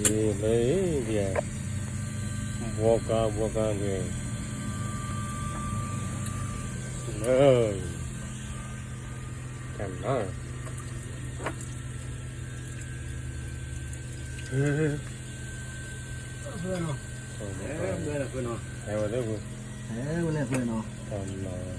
လၢ ဘှီကါ ဘှီကါန့ၣ် လၢ တၢ်နါ ဖဲနီၤ ဖဲနီၤ ဖဲဝဲလၢ ဖဲဝဲလၢဖဲနီၤ တၢ်နါ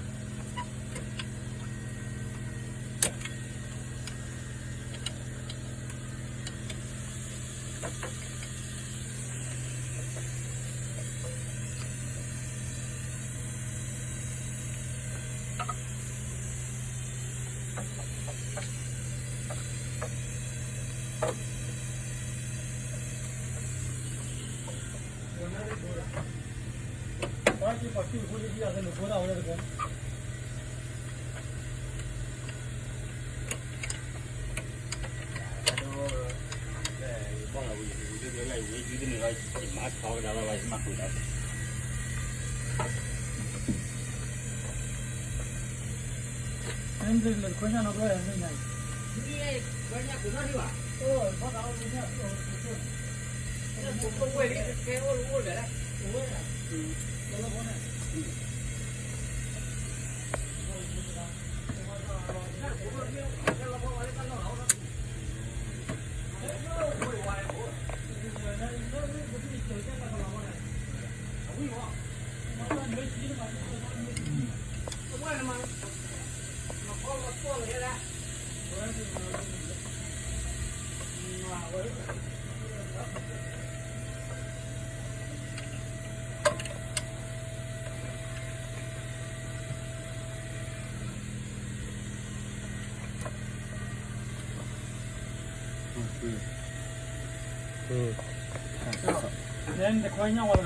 တခွဲညါဝဲ